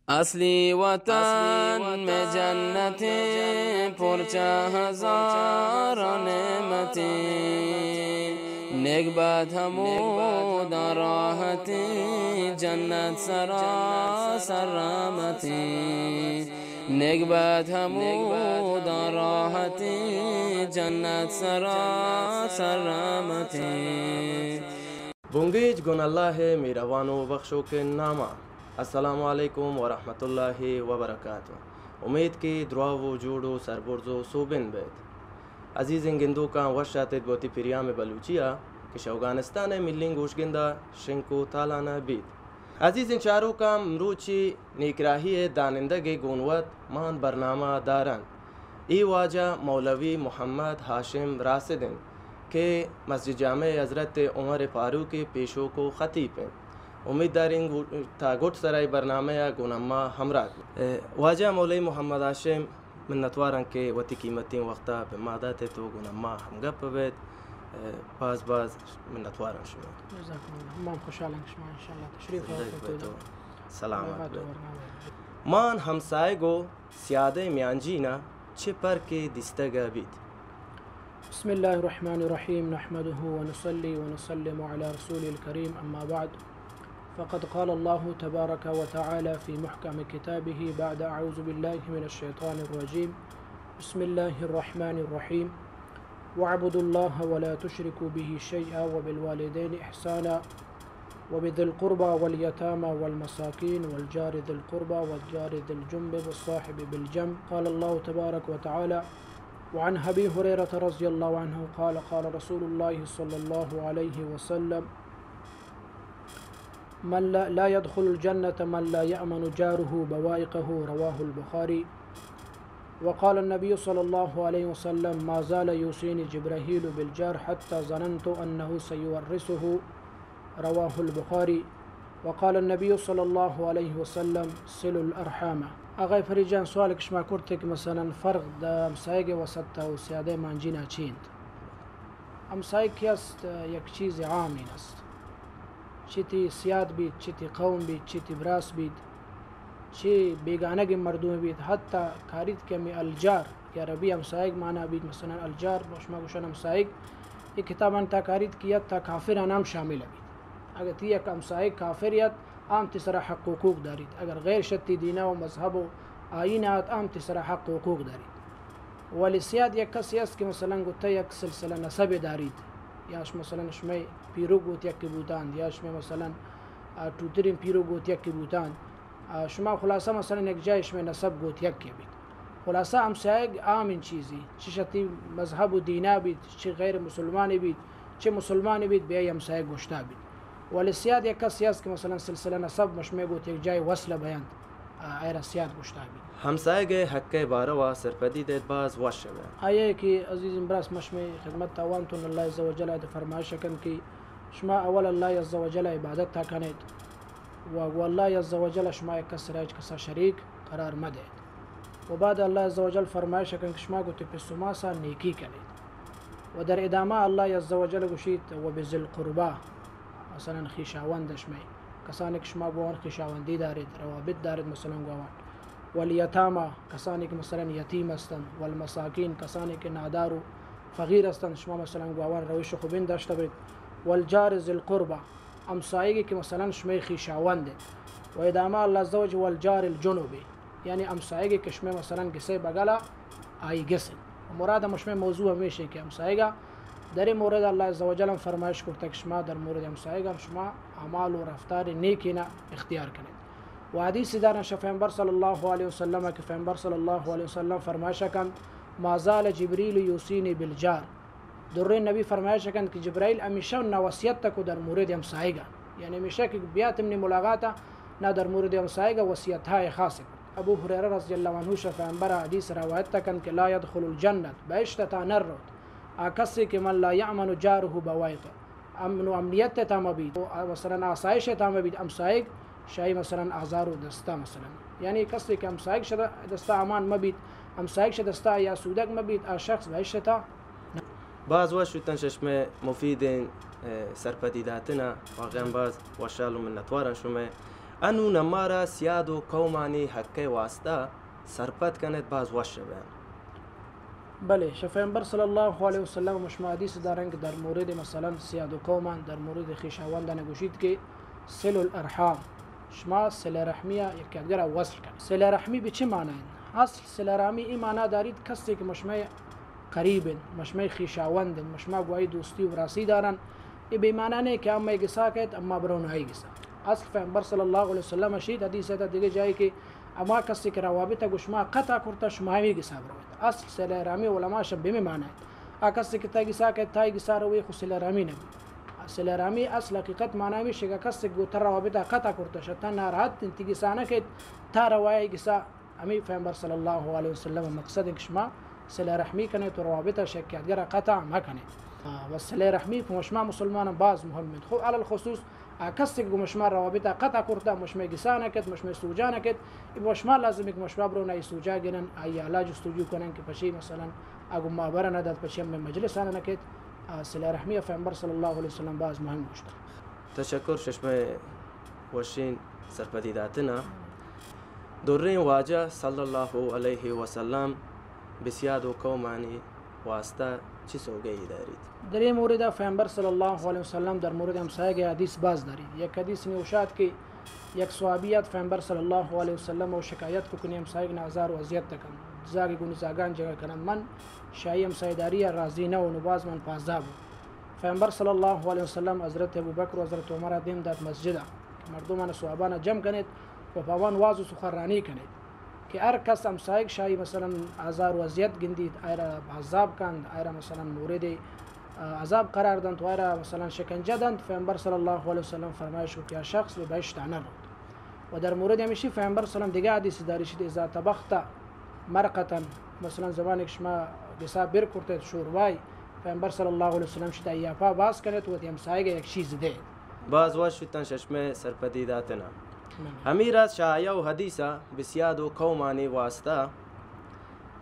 اصلی وطن میں جنتیں، پرچہ ہزار نعمتیں، نگبت ہموداں راحتیں، جنت سراسر رحمتیں، نگبت ہموداں راحتیں، جنت سراسر رحمتیں۔ بنگیج گون اللہ ءِ مہروان و بخشوکیں ناما۔ السلام علیکم ورحمۃ اللہ وبرکاتہ۔ امیت کہ دراہ و جوڑ و سربرز و سوبن بیت۔ عزیزیں گندوکاں، وش آتیت بہ وتی پریام بلوچی ءَ کہ شہ اوگانستان ءِ ملیں گوشگند ءَ شنک و تالان ءَ بیت۔ عزیزیں چاروکاں، مروچی نیکراہی ءِ دانندگ ءِ گون وت مان برنامہ داران۔ اے واجہ مولوی محمد ہاشم راشد انت کہ مسجد جامع حضرت عمر فاروق ءِ پیشوک و خطیب انت۔ امیت داریں گو-، تا گڈ سرا اے برنامہ ءَ گون ما ہمراہ بیت۔ اے، واجہ مولوی محمد ہاشم، منتواراں کہ وتی قیمتیں وقت ءَ پہ ما دات ءُ تو گون ما ہمگپ بیت۔ اے، باز باز منتواراں شمئے۔ جزاکم اللہ۔ ما ہم خوشحال آں کہ شما انشاءاللہ تشریف زندگ آورت بیت و سلامت بیت۔ مان ہمسائگ و سیادہ میانجین ءَ چہ پرکے دیستگ بیت؟ بسم الله الرحمن الرحيم، نحمده ونصلي ونسلم على رسوله الكريم، أما بعد، فقد قال الله تبارك وتعالى في محكم كتابه بعد أعوذ بالله من الشيطان الرجيم، بسم الله الرحمن الرحيم، واعبدوا الله ولا تشركوا به شيئا وبالوالدين إحسانا وبذي القربى واليتامى والمساكين والجار ذي القربى والجار ذي الجنب والصاحب بالجنب. قال الله تبارك وتعالى: وعن أبي هريرة رضي الله عنه قال: قال رسول الله صلى الله عليه وسلم: من لا، لا يدخل الجنة من لا يأمن جاره بوائقه. رواه البخاري. وقال النبي صلى الله عليه وسلم: ما زال يوصيني جبرائيل بالجار حتى ظننت أنه سيورثه. رواه البخاري. وقال النبي صلى الله عليه وسلم: صلوا الأرحام. آقای فرید جان، سوال کہ شما کرتے کہ مثلاً فرق دا ہمسایگ وسط و سیادہ مانجینا چی انت؟ ہمسایگ کہ است، یک چیز عامین است۔ چی تی سیاد بیت، چی تی قوم بیت، چی تی براس بیت، چی بیگانگ مردم بیت، حتی کاریت کہ ہمیں الجار کہ عربی ہمسایگ مانا بیت، مثلاً الجار، شما گوشن ہمسایگ، اے کتابان تا کاریت کہ حتی کافران ہم شامل بیت۔ اگر تی یک ہمسایگ کافر یت، آ ہم تی سرا حق و حقوق داریت۔ اگر غیر شہ تی دینا و مذہب و آئین آت، آ ہم تی سرا حق و حقوق داریت۔ ولی سیاد یک کسی است کہ مثلاً گو تہ یک سلسلہ نسب داریت، یا ش-، مثلاً شمئے پیرو گوت یکی بوتان، یا شمئے مثلاً، آ، ٹوترین پیرو گوت یکی بوتان۔ آ، شما خلاصہ مثلاً یک جاہ شمئے نسب گوت یکے بیت۔ خلاصہ ہمسایگ عامین چیزی، چہ شہ تی مذہب و دینا بیت، چہ غیر مسلمانے بیت، چہ مسلمانے بیت، بیا ہمسایگ گوشتا بیت۔ ولی سیاد یک کسی است کہ مثلاً سلسلہ نسب مشمئے گوت یک جاہ وصل بینت، آ، ایرا سیاد گوشتا بیت۔ ہمسایگ حق باروا سرپدی دیت باز وش بیت۔ آئیے کہ عزیز براس مشمئے خدمت تاوان تون اللہ عز و جل فرمائش کن کہ شما اول اللہ عز و جل عبادت تا کنیت۔ و گوں اللہ عز و جل شما یک کس را ہچ کسا شریک قرار مہ دئیت۔ و بعد اللہ عز و جل فرمائش کن کہ شما گوں تی پس و ماسا نیکی کنیت۔ و در ادامہ اللہ عز و جل گوشیت: و بذی القربی، مثلاً خیشاوند شمئے، کسانی کہ شما گوں آوان خیشاوندی داریت، روابط داریت مثلاً گوں آوان۔ والیتامی، کسانی کہ مثلاً یتیم ہستنت، والمساکین، کسانی کہ نادار و فقیر ہستنت، شما مثلاً گوں آوان روش خوبین داشتہ بیت۔ والجار ذی القربی، ہمسایگے کہ مثلاً شمئے خیشاوند انت۔ و ادامہ اللہ عز و جل: والجار الجنب، یعنی ہمسایگے کہ شمئے مثلاً گسئے بگلا آئی گس انت۔ و مراد ہم شمئے موضوع ہمیش انت کہ ہمسایگا در اے مورد اللہ عز و جل ہم فرمائش کرتگ کہ شما در مورد ہمسایگا ہم شما اعمال و رفتار نیکینا اختیار کنیت۔ و حدیث دارن شہ پیغمبر صلی اللہ علیہ وسلم کہ پیغمبر صلی اللہ علیہ وسلم فرمائش کنت: ما زال جبریل یوصینی بالجار۔ دریں نبی فرمائش کنت کہ جبرائیل ہمیشہ نہ وصیت کو در مورد ہمسایگا، یعنی ہمیشہ کہ بیات منی ملاقاتا نہ در مورد ہمسایگا وصیت ہائے خاص کو۔ ابو ہریرہ رضی اللہ عنہ شہ پیغمبر حدیث روایت کنت کہ لا یدخل الجنۃ، بہشت تا نہ روت آ کسے کہ من لا یأمن جارہ بوائقہ، امن و امنیت تا مہ بیت، و مثلاً آسائش تا مہ بیت، ہمسایگ شاہی مثلاً آزار و دستا مثلاً، یعنی کسے کہ ہمسایگ شہ دستا امان مہ بیت، ہمسایگ شہ دستا یا سودگ مہ بیت، آ شخص بہشت تا باز وش بوتن شہ شمئے مفیدیں، اے، سرپدی داتنا، واقعاً باز وشحال و منتواراں شمئے۔ انون امارا سیاد و قومانی حق ء واسطہ سرپد کنت، باز وش بہ۔ بلے، شہ پیغمبر صلی اللہ علیہ وسلم مشما حدیث دارن کہ در مورد مثلاً سیاد و قومان، در مورد خیشاوندان گوشیت کہ صل الارحام، شما صلہ رحمی یکی دیگر وصل کن۔ صلہ رحمی بہ چی معنی انت؟ اصل صلہ رحمی ای معنی داریت کسی کہ مشمئے قریب انت، مشمئے خیشاوند انت، مشما گواہی دوستی و براسی دارن۔ ای بہ معنی نہ کہ اما گسا کیت، اما برون آئی گسا۔ اصل پیغمبر صلی اللہ علیہ وسلم اشیت حدیث تا دیگہ جائے کہ اما کسی کہ روابط گشما قطع کرتا، شما ہمی گسا برویت۔ اصل صلہ رحمی علماء شب بہ معنی انت۔ آ کسی کہ تئی گسا کیت، تئی گسا روی خو صلہ رحمی نبی۔ صلہ رحمی اصل حقیقت معنی ہمیش کہ کسی کہ گو تر روابط قطع کرتا، شتا ناراحت انت، تی گسا نہ کیت، تا روای گسا۔ ہمیں پیغمبر صلی اللہ علیہ وسلم مقصد انت کہ شما صلہ رحمی کنے تو روابط شکی دیگر قطع مکنے۔ آ، و صلہ رحمی پہ شما مسلمان باز مهم انت۔ خو علی الخصوص آ کس کہ گو شما روابط قطع کرتا، مشمئے گسا نہ کت، مشمئے سوجا نہ کت، ای شما لازم انت کہ شما برون آئی سوجا گرن، آئی حالا جستجو کنن کہ پشی مثلاً اگو ما بر نہ دات، پشی ہمیں مجلس آنا نہ کت۔ آ، صلہ رحمی پیغمبر صلی اللہ علیہ وسلم باز مهم گوشتا۔ تشکر ششمئے وشین سرپدی داتنا۔ دریں واجہ صلی اللہ علیہ وسلم بسیاد و قومانی واسطہ چی سوگہی داریت؟ دریں مورد پیغمبر صلی اللہ علیہ وسلم در مورد ہمسایگ حدیث باز داریت۔ یک حدیث نوشات کہ یک صحابیات پیغمبر صلی اللہ علیہ وسلم و شکایت کو کنی ہمسایگ نہ آزار و اذیت تکن، زاگ گونی زاگان جگہ کنن، من شاہی ہمسایداری راضی نہ ہوں، باز من پازاب ہوں۔ پیغمبر صلی اللہ علیہ وسلم حضرت ابوبکر و حضرت عمر دیم دات مسجد، مردمان صحابان جمع کنیت و پاوان واز و سخنرانی کنیت کہ ہر کس ہمسایگ شاہی مثلاً آزار و اذیت گندیت، آئرا عذاب کند، آئرا مثلاً مورد، آ، عذاب قرار دنت و آئرا مثلاً شکنجہ دنت، پیغمبر صلی اللہ علیہ وسلم فرمائش کو کہ آ شخص بہ بہشت نہ روت۔ و در مورد ہمیشی پیغمبر صلی اللہ علیہ وسلم دیگہ حدیث داری شد، اذا طبخت مرقة، مثلاً زمانے کہ شما گسا بر کرتے شوروائی، پیغمبر صلی اللہ علیہ وسلم شد آئی آپا باز کنت و تی ہمسایگ یک چیز دے۔ باز وش شتن ششمے سرپدی داتنا۔ من۔ ہمیں راز شاہ آیا و حدیثہ بسیاد و قومانی واسطہ،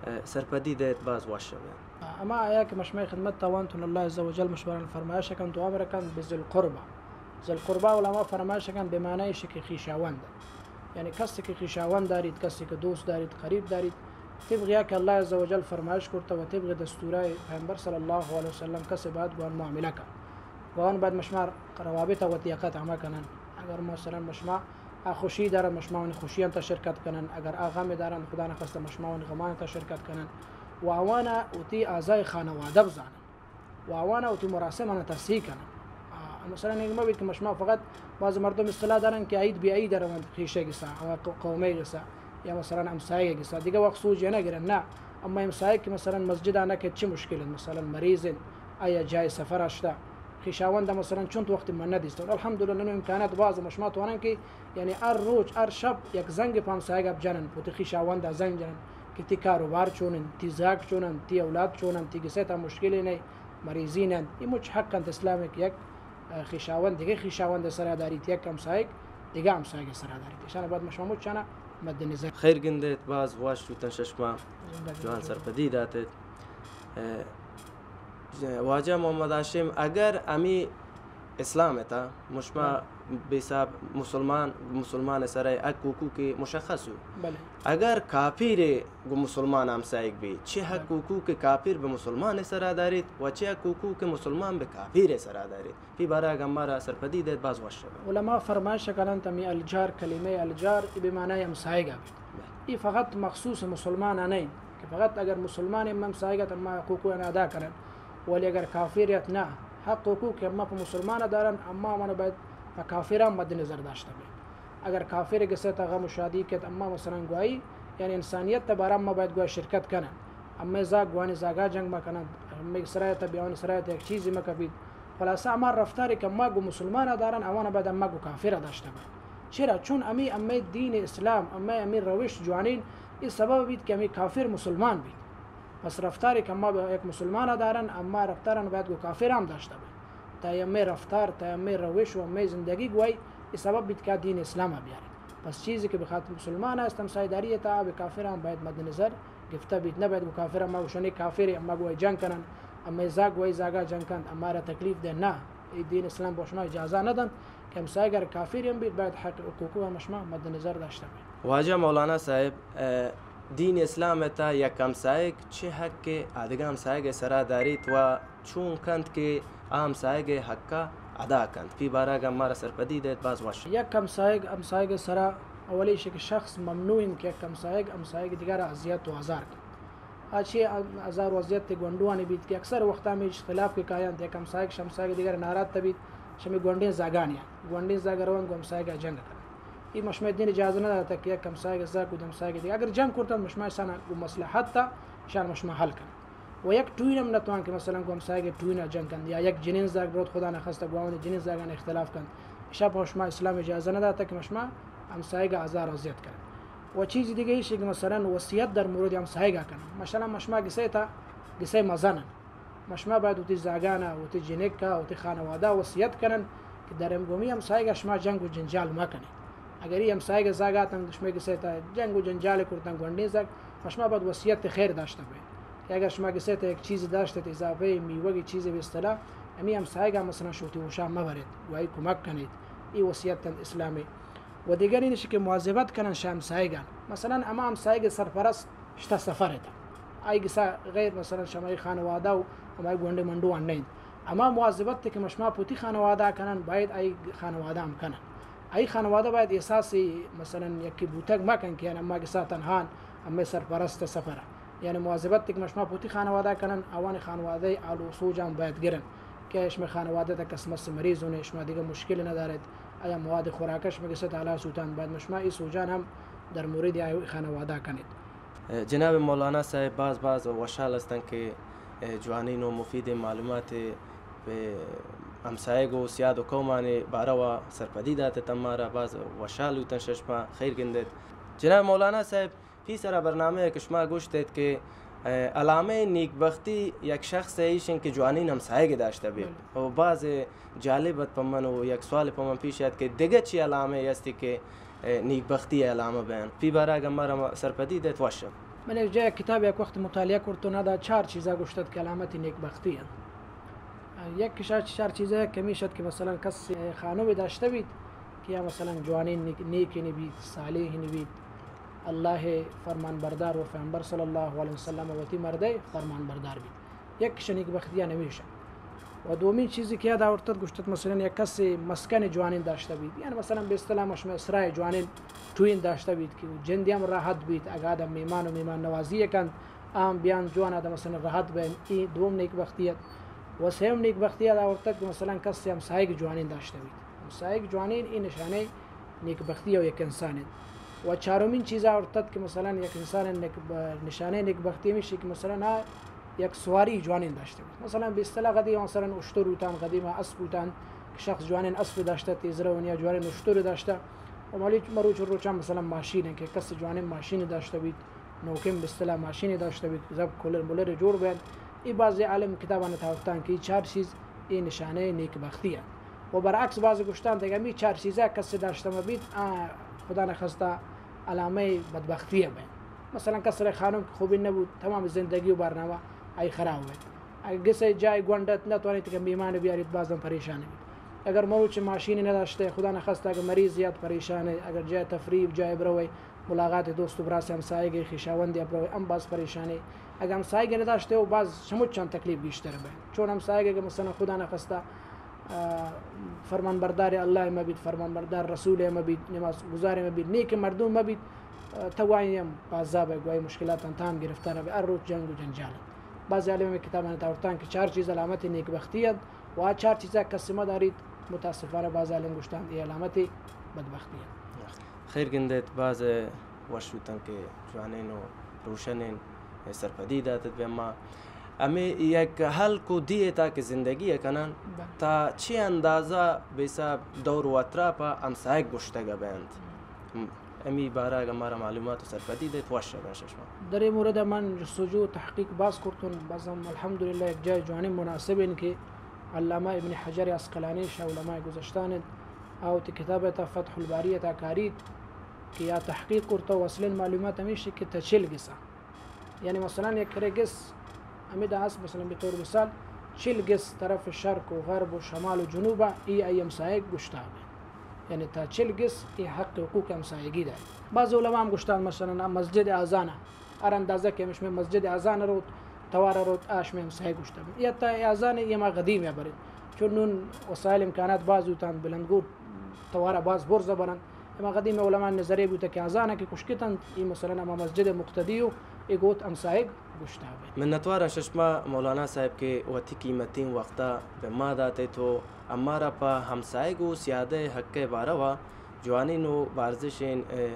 اے، سرپدی دیت باز وش شوے۔ اما آیا کہ مشمئے خدمت توانتون اللہ عز و جل مشوران فرمائش کن، دعا برکن بذی القربی۔ ذی القربی علماء فرمائش کن بہ معنی شکی خیشاوند۔ یعنی کسی کہ خیشاوند داریت، کسی کہ دوست داریت، قریب داریت، طبق یا کہ اللہ عز و جل فرمائش کرتا و طبق دستورہ پیغمبر صلی اللہ علیہ وسلم کسی باید گوان معاملہ کن۔ گوان باید مشما روابط وتی قطع ہما کنن۔ اگر مثلاً مشما آ خوشی دارن، مشما ان خوشیان تا شرکت کنن۔ اگر آ غم دارن، خدا نخواستہ مشما ان غمان تا شرکت کنن۔ و آوانا وتی اعضای خانوادہ بزانن۔ و آوانا وتی مراسم آنا ترسیح کنن۔ آ، مثلاً ایک مبیت کہ مشما فقط بعض مردم اصطلاح دارن کہ عید بی عید روند خیشے گسا، آ، قو-، قومے گسا، یا مثلاً ہمسایگ گسا، دیگہ وقت سوج نہ گرن، نہ۔ اما ہمسایگ کہ مثلاً مسجد آنا کہ چی مشکل انت، مثلاً مریض انت، آیا جائے سفر اشتا، خیشاوند مثلاً چنت وقت من نہ دیستون۔ الحمدللہ ننو امکانات باز مشما توانن کہ یعنی ہر روچ، ہر شپ یک زنگ پہ ہمسایگ اب جنن، پہ وتی خیشاوند زنگ جنن کہ تی کاروبار چون انت، تی زاگ چون انت، تی اولاد چون انت، تی گسے تا مشکلے نئے، مریضین انت۔ یہ مچ حق انت اسلام کہ یک، اه، خیشاوند دگہ خیشاوند سرا داریت، یک ہمسایگ دگہ ہمسایگ سرا داریت۔ اشان بعد مشما مچانا مد نظر۔ خیر گندیت، باز وش شوتن ششما، زندہ جوان بات۔ سرپدی داتت۔ اه، واجہ محمد ہاشم، اگر ہمی اسلام ء تھا مشما بلے۔ بے حساب مسلمان، مسلمان ء سر ء حق حقوق مشخص ہو۔ بلے۔ اگر کافر ء گو مسلمان ہمسائگ بی، چہ حق بلے۔ حقوق کافر بہ مسلمان ء سرا داریت و چہ حق حقوق مسلمان بہ کافر ء سرا داریت؟ پی بارہ اگاں مارا سرپدی دیت باز وش شود۔ علماء فرمائش کننت ہمی الجار، کلمہ الجار، ای بہ معنی ہمسائگ بیت۔ بلے۔ ای فقط مخصوص مسلمان ء نہ انت کہ فقط اگر مسلمان ہم ہمسائگ ات، اما حقوق آن ادا کنن، ولی اگر کافر ات نہ، حق حقوق کہ اما پہ مسلمان دارن، اما آوانا باید پہ کافران مد نظر داشتہ بہ۔ اگر کافر گسے تا غم و شادی کت، اما مثلاً گواہی، یعنی انسانیت تا بارہ اما باید گواہی شرکت کنن۔ اما زاگ گوانی زاگا جنگ مکنن، اما سرایت بیان سرایت یک چیزی مکبید۔ خلاصہ، ہما رفتارے کہ اما گو مسلمان ء دارن، آوانا باید اما گو کافر ء داشتہ بہ۔ چرا؟ چون امی، امی دین اسلام، امی، امی روش جوانین، ای سبب بیت کہ امی کافر مسلمان بیت۔ پس رفتارے کہ اما یک مسلمان ء دارن، اما رفتاران باید گو کافر ہم داشتہ بہ۔ تا امی رفتار، تا امی روش و امی زندگی گواہی، ای سبب بیت کہ آ دین اسلام ء بیارت۔ پس چیزے کہ بخاطر مسلمان است، ہمسایہ داری تا، آ بہ کافر ہم باید مد نظر گپتہ بیت، نہ باید گو کافر، اما گوشن اے کافر، اما گو جنگ کنن، اما زاگ گو زاگا جنگ کنت، اما را تکلیف دے، نہ، اے دین اسلام بہ شما اجازہ نہ دنت کہ ہمسایگ ہر کافر ہم بیت، باید حق حقوق ہم شما مد نظر داشتہ بیت۔ واجہ مولانا صاحب، اه، دین اسلام ءِ تہا یک ہمسایگ چہ حق ءَ آدگہ ہمسایگ ءِ سرا داریت و چون کنت کہ آ ہمسایگ ءِ حق ءَ ادا کنت؟ پی بارہ ءَ مارا سرپدی دئیت، باز وش۔ یک ہمسایگ، ہمسایگ ءِ سرا اولی ایش کہ شخص ممنوع انت کہ یک ہمسایگ، ہمسایگ دگہ را اذیت و آزار کنت۔ آ چے آزار و اذیت گونڈوانی بیت کہ اکثر وقتا ہمے خلاف کہ کاینت، یک ہمسایگ شہ ہمسایگ دگہ را ناراض تہ بیت، شہ ہمے گونڈیں زاگانی آ، گونڈیں زاگ روان گوں ہمسایگ ءَ جنگ کنن۔ اے مشمئے دین اجازہ نہ داتگ کہ یک ہمسایگ زاگ گوں ہمسایگ دگہ اگر جنگ کرتن، مشما اشانا گوں مصلحت تا اشان مشما حل کن۔ و یک ٹوین ہم نتوان کہ مثلاً گوں ہمسایگ ٹوین ءَ جنگ کنت یا یک جنین زاگ بروت خدا نخواستہ گوں آوانی جنین زاگان اختلاف کنت۔ اشا پہ شما اسلام اجازہ نہ داتگ کہ شما ہمسایگ ءَ آزار و اذیت کنت۔ و چیز دگہ ایش کہ مثلاً وصیت در مورد ہمسایگ ءَ کنن۔ مثلاً مشما گسے تا گسے مزن انت۔ مشما باید وتی زاگان ءَ، وتی جنک ءَ، وتی خانوادہ ءَ وصیت کنن کہ در ہمگومی ہمسایگ ءَ شما جنگ و جنجال مکنیت۔ اگر ای ہمسایگ ءِ زاگ آتن، شمئے گسے تا جنگ و جنجال کرتن گونڈیں زاگ، پہ شما باید وصیت خیر داشتہ بئیت کہ اگر شما گسے تا یک چیزی داشتت، اضافہ میوگی چیزی، بہ اصطلاح ہمے ہمسایگ ءَ مثلاً شوتی ہوشا مبریت، گوں آئی کمک کنیت۔ ای وصیت انت اسلام ءِ۔ و دگرین ایش کہ مواظبت کنن شہ ہمسایگان۔ مثلاً ہما ہمسایگ سرپرست شتہ سفر ءَ تا، آئی گسا غیر مثلاً شہ ہمائی خانوادہ و ہمائی گونڈے منڈوان نہ انت۔ ہما مواظبت کہ مشما پہ وتی خانوادہ کنن، باید آئی خانوادہ ہم کنن۔ آئی خانوادہ باید احساس مثلاً یکے بوتگ مکن کہ یعنی اما گسا تنہان، ہمے سرپرست سفر ءَ۔ یعنی مواظبت کہ مشما پہ وتی خانوادہ کنن، آوانی خانوادہ حال و سوجان باید گرن کہ شمئے خانوادہ تا کس مس مریض ہونے، شما دگہ مشکل نہ داریت، آیا مواد خوراک شمئے گسے تا ہلاس ہوتان، باید مشما ای سوجان ہم در مورد آئی خانوادہ کنیت۔ جناب مولانا صاحب، باز باز وشحال ہستن کہ جوانین و مفید معلومات پہ ہمسایگ و سیاد و قومانی بارہ و سرپدی داتت، مارا باز وشحال ہوتن، ششما خیر گندیت۔ جناب مولانا صاحب، پیسرا برنامہ ءَ کہ شما گوشت ایت کہ، اے، علامہ نیکبختی یک شخص ایش انت کہ جوانین ہمسایگ داشتہ بیت۔ بلے۔ و باز جالب ات پہ من و یک سوال پہ من پیش آت کہ دگہ چی علامہ استی کہ، اے، نیکبختی علامہ بیان؟ پی بارہ اگہ مارا سرپدی دیت وش ات۔ من یک جاہ کتاب یک وقت مطالعہ کرت و نادا چار چیزا گوشتت کہ علامت نیکبختی انت۔ یک شش چار چیزے کمیش ات کہ مثلاً کس خانمے داشتہ بیت کہ یا مثلاً جوانین نیک، نیکین بیت، صالحین بیت، اللہ فرمان بردار و پیغمبر صلی اللہ علیہ وسلم وتی مردے فرمان بردار بیت۔ یک شہ نیکبختیان ہمیش ات۔ و دومی چیزی کہ یاد آورتت گوشتت مثلاً یک کس مسکن جوانین داشتہ بیت، یعنی مثلاً بہ اصطلاح مشمئے اسرائے جوانین ٹوین داشتہ بیت کہ جندی ہم راحت بیت، اگاں آدم مہمان و مہمان نوازی کنت، آ ہم بیان جوان آدم مثلاً راحت بین، ای دوم نیک بختی ات۔ و سیوم نیک بختی ات آورتگ کہ مثلاً کس ہمسایگ جوانین داشتہ بیت۔ ہمسایگ جوانین ای نشانہ نیک بختی و یک انسان ات۔ و چارمین چیز آورتگ کہ مثلاً یک انسان نیک ب-، نشانہ نیک بختی ہمیش کہ مثلاً آ یک سواری جوانین داشتہ بیت۔ مثلاً بہ اصطلاح قدیم مثلاً اشتر بوتان، قدیم اسپ بوتان کہ شخص جوانین اسپ داشتہ، تیز روان یا جوانین اشتر داشتہ۔ و مالی مروچ روچان مثلاً ماشین انت کہ کس جوانین ماشین داشتہ بیت۔ نوکیں بہ اصطلاح ماشینے داشتہ بیت، زب کلر ملر جوڑ بیت۔ اے بعضی عالم کتابان تاوتان کہ اے چار چیز اے نشانہ نیک بختی انت۔ و برعکس بعض گوشتان تک ہمی چار چیزا کس داشتہ مہ بیت، آ خدا نخواستہ علامہ بدبختی بیت۔ مثلاً کس را خانم خوبی نبوت، تمام زندگی و برنامہ آئی خراب بیت۔ اگر گسے جای گونڈت نتوانیت کہ مہمان بیاریت، بازم پریشان بیت۔ اگر مروچ ماشین نداشتہ، خدا نخواستہ اگر مریض یات پریشان، اگر جای تفریح جای بروے، ملاقات دوست و براس ہمسایگ خیشاوند ء پرو ہم باز پریشانے۔ اگہ ہمسایگ نداشتہ و باز شمچان تکلیف گیشتر بہ۔ چون ہمسایگ اگہ مثلاً خدا نخواستہ، آ، فرمان بردار اللہ مہ بیت، فرمان بردار رسول مہ بیت، نماز گزار مہ بیت، نیک مردم مہ بیت، آ، توانی ہم پازاب گواہی مشکلات انت ہم گرفتار بہ۔ ہر روچ جنگ و جنجال۔ بعض عالم کتابان تاورتان کہ چار چیز علامت نیک بختی انت۔ و آ چار چیزا کس مہ داریت، متاسفانہ باز عالم گوشتان اے علامت بدبختی انت۔ خیر گندیت، باز وش بوتن کہ جوانین و روشنین سرپدی داتت بہ۔ اما ہمے یک ہلک و دیئے تا کہ زندگی کنن، بلے۔ تا چے اندازہ بہ حساب دور و اطراپا ہمسایگ گوشتگ بینت؟ ہم۔ ہمی بارہ اگہ مارا معلومات و سرپدی دیت، وش بہ شما۔ در اے مورد من جستجو و تحقیق باز کرتن، بازم الحمدللہ یک جای جوانیں مناسب انت کہ علامہ ابن حجر عسقلانی شہ علماء گذشتان انت، آ وتی کتاب تا فتح الباری تا کاریت کہ یا تحقیق کرتہ و اصلیں معلومات ہمیش کہ تا چل گسا یعنی مثلاً یک کرے گس ہمیدا ہست، مثلاً بہ طور مثال چل گس طرف شرق و غرب و شمال و جنوبا ای آئی ہمسایگ گوشتہ بہ۔ یعنی تا چل گس اے حق حقوق ہمسایگی دائے۔ بعض علماء ہم گوشتان مثلاً آ مسجد اذان ء ہر اندازہ کہ ہمشمے مسجد اذان ء روت، توار ء روت، آ شمے ہمسایگ گوشتہ۔ یا تا اے اذان ء اے ہما قدیم ء برے، چون نون وسائل امکانات باز ہوتان، بلندگو توار ء باز برز ء برن۔ ہما قدیم علماء نظرے بوتہ کہ اذان ء کہ کشکتنت، اے مثلاً ہما مسجد مقتدی و اے گوت ہمسایگ گوشتہ بے۔ منتوار ششما مولانا صاحب کہ وتی قیمتیں وقتا بہ ما داتے تو امارا پہ ہمسایگ و سیادہ حق باروا جوانین و بارزشین، اے،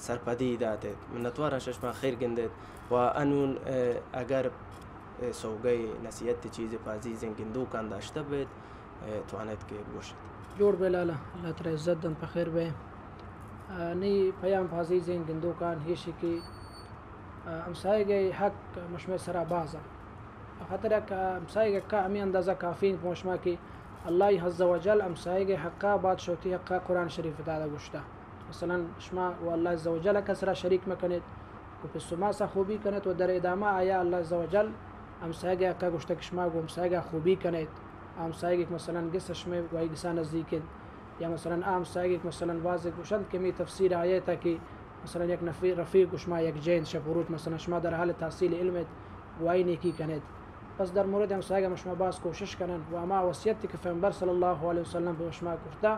سرپدی دات ایت۔ منتوار آں ششما خیر گندیت و انون، اے، اگر، اے، سوگئے نصیحت چیزے پہ عزیزیں گندوکان داشتہ بیت، اے، توانیت کہ بگوشیت۔ جوڑ بے لالا، اللہ ترا عزت دنت، پہ خیر بے۔ آ، نی پیام پہ عزیزیں گندوکان ایشی کہ، آ، ہمسایگ ء حق مشمئے سرا باز انت۔ خاطر یک ہمسایگ حقا ہمے اندازہ کافی انت پہ شما کہ اللہ عز و جل ہمسایگ حقا بعد شوتی حقا قرآن شریف تہا گوشتہ۔ مثلاً شما و اللہ عز و جل کس را شریک مکنیت، گو پس و ماسا خوبی کنیت و در ادامہ آیا اللہ عز و جل ہمسایگ حقا گوشتہ کہ شما گو ہمسایگ خوبی کنیت۔ ہمسایگ ایک مثلاً گس شمئے گواہی گسا نزدیک انت۔ یا مثلاً آ ہمسایگ ایک مثلاً واضح گوشنت کہ می تفسیر آیت کہ مثلاً یک نفی-، رفیق گو شما یک جند شپ و روچ مثلاً شما در حال تحصیل علم ایت، گواہی نیکی کنیت۔ پس در مورد ہمسایگا ما شما باز کوشش کنن و ہما وصیت کہ پیغمبر صلی اللہ علیہ وسلم پہ شما کرتا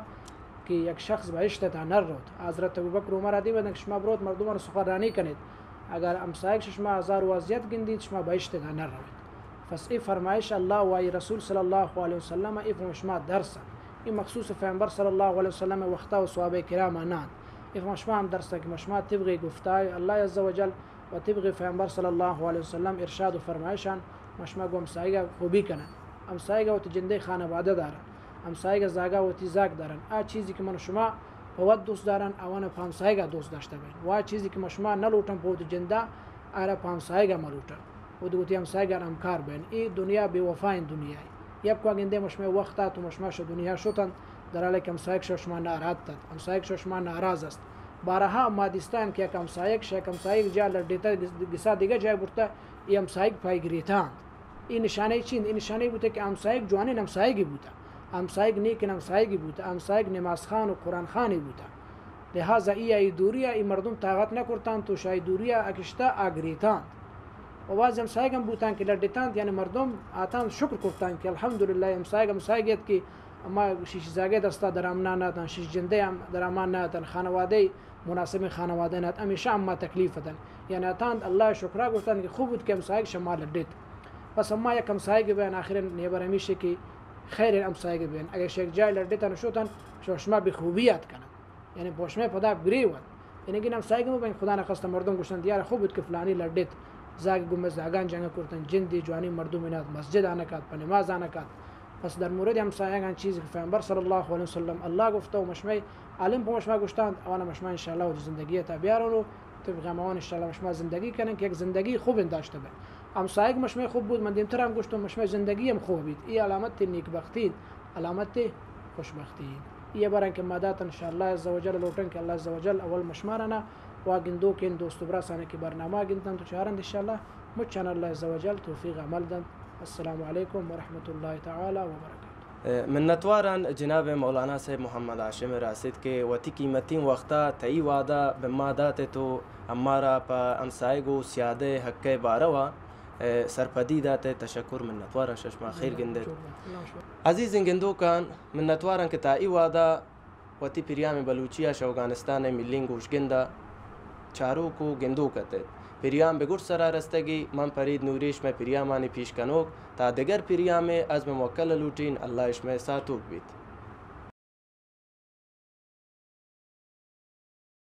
کہ یک شخص بہشت تا نہ روت۔ حضرت ابوبکر عمر آدی بدن کہ شما بروت مردمان سخنرانی کنیت۔ اگر ہمسایگ شما آزار و اذیت گندیت، شما بہشت تا نہ رویت۔ پس اے فرمائش اللہ و آئی رسول صلی اللہ علیہ وسلم اے پہ شما درس انت۔ اے مخصوص پیغمبر صلی اللہ علیہ وسلم وقتا و صحابہ کرام نہ انت۔ اے پہ شما ہم درس انت کہ شما طبق گفتار اللہ عز و جل و طبق پیغمبر صلی اللہ علیہ وسلم ارشاد و فرمائشان ما شما گو ہمسایگا خوبی کنن۔ ہمسایگا وتی جندے خانوادہ دارن۔ ہمسایگا زاگا وتی زاگ دارن۔ آ چیزی کہ من شما پہ وت دوست دارن، آوانا پہ ہمسایگا دوست داشتہ بین۔ و آ چیزی کہ ما شما نہ لوٹن پہ وتی جندا، آرا پہ ہمسایگا مہ لوٹن۔ و وتی ہمسایگا ہمکار بین۔ اے دنیا بے وفائیں دنیائے۔ یک وا گندے ما شمئے وقت آت و ما شما شہ دنیا شتن، در حالی کہ ہمسایگ شہ شما ناراحت ات، ہمسایگ شہ شما ناراض است۔ بارہا ما دیستان کہ یک ہمسایگ شہ یک ہمسایگ جا لڈیتہ گس-، گسا دگہ جای برتہ، اے ہمسایگ پای گریتانت۔ اے نشانہ چی انت؟ اے نشانہ بوتہ کہ ہمسایگ جوانین ہمسایگی بوتہ، ہمسایگ نیکین ہمسایگی بوتہ، ہمسایگ نماز خوان و قرآن خوانی بوتہ۔ لہذا ای آئی دوریا ای مردم طاقت نہ کرتانت و شہ آئی دوریا اکشتہ آ گریتانت۔ و باز ہمسایگ ہم بوتان کہ لڈتانت، یعنی مردم آتان شکر کرتان کہ الحمدللہ ہمسایگ ہمسایگ ات کہ اما شیش زاگے دستا درامنا نہ اتن، شیش جندے ہم درامان نہ اتن، خانوادے مناسبیں خانوادے نہ ات، ہمیشہ اما تکلیف اتن۔ یعنی اتان اللہ شکرا گوشتان کہ خوب بوت کہ ہمسایگ شما لڈت۔ پس اما یک ہمسایگ بین، آخر نیبر ہمیشہ کہ خیر ہمسایگ بین۔ اگر شہ یک جای لڈتن شتن، شما بہ خوبی یاد کنن۔ یعنی پہ شمئے پدا گریوان۔ یعنی کہ ہمسایگ مہ بین، خدا نخواستہ مردم گوشتن، یار خوب بوت کہ فلانی لڈت، زاگ گمے زاگان جنگ کرتن، جندی جوانی مردم انات، مسجد آ نکات، پہ نماز آ نکات۔ پس در مورد ہمسایگان چیزی کہ پیغمبر صلی اللہ علیہ وسلم اللہ گفتہ و مشمئے عالم پہ مشما گوشتان، آوانا مشما انشاءاللہ وتی زندگی تا بیارن و طبق ہما انشاءاللہ مشما زندگی کنن کہ یک زندگی خوب داشتہ بین۔ ہمسایگ مشمئے خوب بوت، من دیمتران گوشتم مشمئے زندگی ہم خوب بیت۔ ای علامت نیکبختی انت۔ علامت خوشبختی انت۔ یہ برن کہ ما داتن انشاءاللہ عز و جل لوٹن کہ اللہ عز و جل اول مشمارنا و گندوکین دوست و براسانے کہ برنامہ گندن تو چارن انشاءاللہ مچان اللہ عز و جل توفیق عمل دنت۔ السلام علیکم ورحمۃ اللہ تعالی وبرکاتہ۔ منتواران جناب مولانا صاحب محمد ہاشم راست کہ وتی قیمتیں وقتا تئی وعدہ بہ ما دات تو امارا پہ ہمسائگ و سیادہ حق باروا سرپدی دات۔ تشکر، منتواران، ششما خیر گندیت۔ عزیزیں گندوکان، منتواران کہ تا ای وہدا وتی پریام بلوچی ء شہ اوگانستان ء ملیں گوشگند ء چاروک و گندوک ات ات۔ پریام بہ گڈ سرا رستگی، من پرید نوریش مئے پریامانی پیش کنوک تا دگر پریامے عزم موکل ء لوٹین، اللہ اش مئے ساتوک بیت۔